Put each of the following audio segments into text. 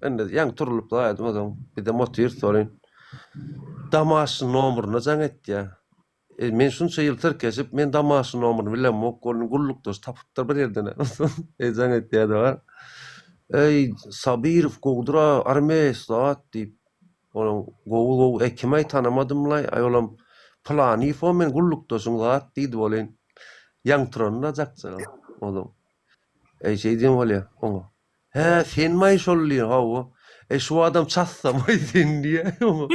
Indi ýaňy turulyp zaýadym ozan. Bizem otyrys welin. Damaşyň nomeryna jaň etýär. E, men şunça ýyl tirkeşip, men Damaşyň nomeryny bilemok, ony gullukdaş tapypdyr bir ýerden. E, jaň etýär-de bar. Eý, Sabirow gowudyr-a, armeýs zat diýip. Onuň gowy gowy, e, kim-aý tanamadym-laý, aý olam Pylanyýew-o men gullukdaşyň zat diýdi welin. Ýaňy turanda jakjagam onuň. Eý, şeý diýen bolýar oňa. Hä, senmi-aý şol diýýär. Hawa. Eý, şu adam çassam-aý sen diýýär oňa.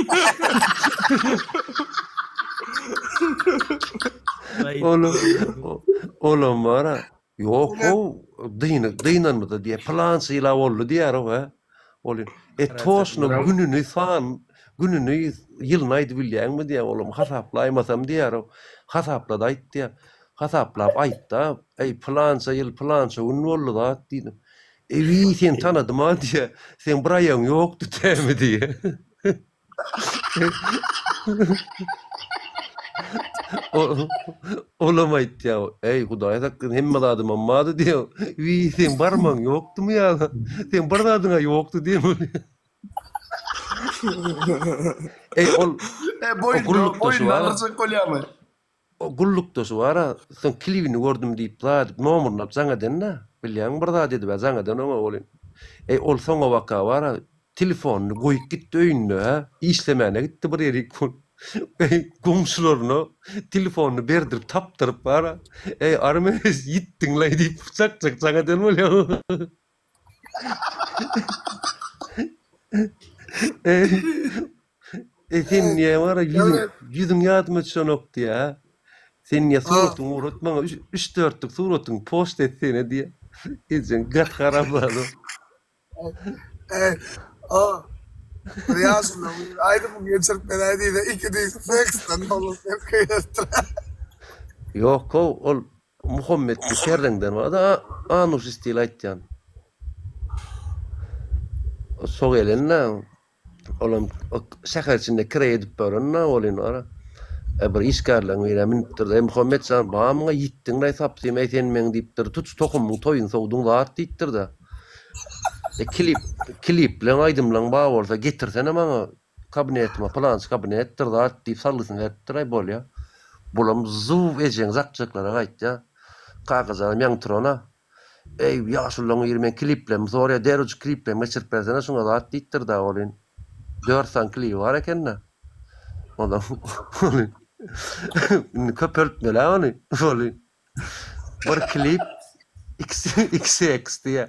Olam, olam bar-a. Ýok-ow, dyny, dynanmyda diýýär. Pylança ýyl-a boldy diýýär-ow, hä. Ol, e, toşno gününi san, gününi, ýylyny aýdybilýäňmi diýýär. Olam hasaplaýmasam diýýär-ow. Hasapla-da aýt diýýär. Hasaplap aýtda, Eý, pylança ýyl, pylança gün boldy zat diýdim. Eý, seni tanadym-a diýýär. Seň bir aýagyň ýokdy tämi diýýär. Olam aýtýar, Eý, Hudaý saklasyn, hemme zadymam bardy diýýär. Wiý, seň barmagyň ýokdumy ýa? Seň bir zadyň-a ýokdy diýen bolýar. Eý, ol E, boýun, gullukdaşy boýun bar. alyrjak bolýarmy? O gullukdaşy bar-a, soň klibini gördüm diýip zat edip nomeryny alyp jaň eden-dä. Bilýäňmi bir zat edib-ä jaň eden oňa welin. Eý, ol soňabaka bar-a, telefonyny goýup gitdi öýünde, hä, işlemäne gitdi bir ýerik bolup. Eý, goňşularyna telefonyny berdirip tapdyryp bar-a, Eý, armeýs, ýitdiň-laý diýip, çak-çak jaň eden bolýar. Eý, sen niýe bar ýüzüň ýüzüň ýadyma düşenok diýä. Sen niýe suratyňy ugrat maňa üç dörtlük suratyňy post etsene diýä. Ejeň gaty haramzada. Eý, o bir ýaşuly aýdymyňy geçirip beräý diýse, iki diýse seksden dolup berip Ýok-ow, ol Muhammetli Kerreňden barda Anuş stil aýtýan. Şo gelende olam şäher içinde kireý edip ýörende welin bar. E bir işgärleriň birä münüpdir. Eý Muhammet jan bamyňa ýitdiňlaý sapsym eý sen meň diýipdir. Tutuş tohumyň toýuny sowduň zat diýipdir-de. E klip klipleň aýdymlaň bar bolsa getirsene maňa Kabinetime pylançy kabinetdir zat diýip salgysyny beripdir, aý bolýa. Bulam zuw ejeň zakjaklara gaýtýa. Kakajanam ýaňy turana. Eý, ýaşulylaň biri meň kliplerimi soraýa, derwjik kliplerimi geçirip bersene şuňa zat diýipdir-dä welin. Dört sany klibi bar eken-dä. Ondan welin indi köpeltmeli-ä ony welin. Bir klip xx diýýä.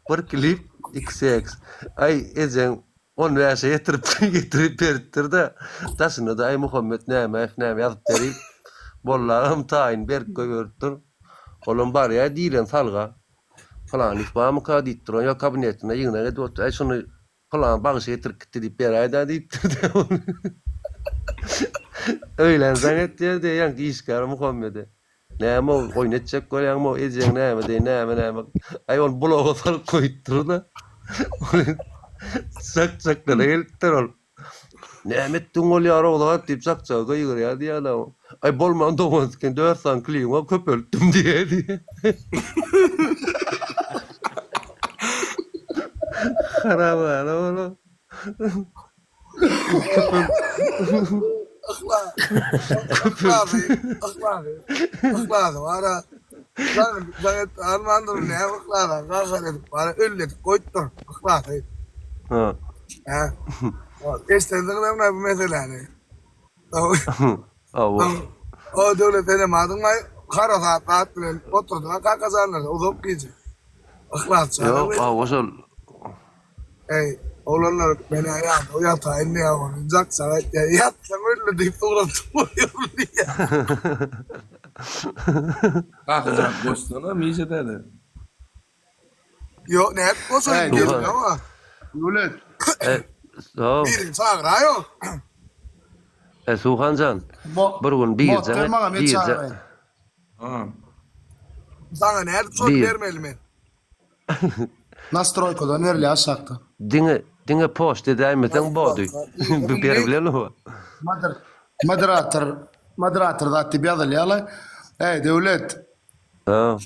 Bir klip xx. Aý ejeň on bäşe ýetirip getirip beripdir-de, daşynda-da Aý Muhammet Nämäýew näme ýazyp berip, bollagam taýyn berip goýberipdir. Olam barýa diýlen salga. Pylanyýew barmyka diýip duran ýok kabinetinde ýygnak edip otyr. Aý şuny Pylan bagşy getirip gitdi diýip beräý-dä diýipdir-de ony. Öýlän jaň etýär diýýär ýaňky işgär Muhammede. Näme-ow, oýun etjek bolýaňmy-ow, ejeň näme deý, näme-näme. Aý, ony bulaga salyp goýupdyr-da. Ony çak-çaklara gelipdir ol. Näme etdiň bolýar-ow zat diýip çak-çaga gygyrýar diýýär-de. Aý, bolman dogan siken dört sany kliňi köpeltdim diýýär diýýär. Haramzada ola. Yhlasy, yhlasy, yhlasy bar-a. Jaň, jaň et, almandyr, näme yhlasa, gahar edip, bar-a, ölledip goýupdyr, yhlasy. Ha. Hä? Eşdensiňizmi bu meseläni? Hawa. O Döwlet senem adyňmy harasat zat bilen oturdyň kakajanlarda uzak gije. Yhlas çaga. Ýok, hawa şol. Eý, oglanlar men-ä ýadaw ýataýyn diýýär ony. Jakjak aýtýar, ýatsaň öldi diýip ugratdyk bolýarmy diýýär. Kakajan goşsana Mişa däde. Ýok, nädip goşaýyn Eý, gelin hawa. Döwlet. E, so. Birini çagyraýow. E, Suhanjan, Mo bir gün Mod birje ber maňa men birje çagyraýyn. Ha. Saňa nädip şony Bir. bermeli men? Nastroýkadan berilýär aşakda. Diňe diňe poçta edäýmeseň body. Bu beribilenmi? Moder moderator moderator zat diýip ýazylýar-la. Eý, Döwlet. Ha.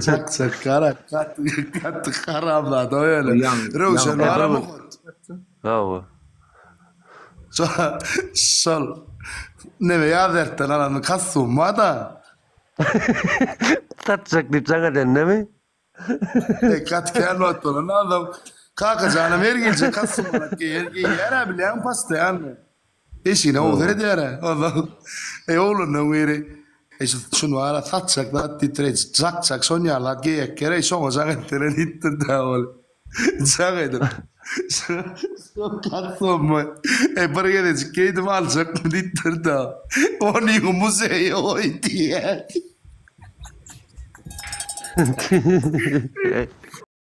Çak çak gara gaty gaty haramzada o ýöne. Röwşen bar Muhat. Hawa. Şol neme ýazertden alan kostum bar-da. Satjak diýip jaň edendemi? Ey gaty kän wagt bolan adam. Kakajanam her gije kostum alyp geýer, geýýär-ä bilýäňmi postoýanny. Eşigine gowy seredýär-ä. Onsoň eý oglanlaryň biri Eý şu şuny bar-a satjak zat diýipdir, eý jak-jak şon ýaly zat geýek gereý şoňa jaň etsene diýipdir-dä ol. Jaň edip Şu kostummy eý bir gezejik geýdim aljakmy diýipdir-dä. Onyňy muzeýe goý diýýär.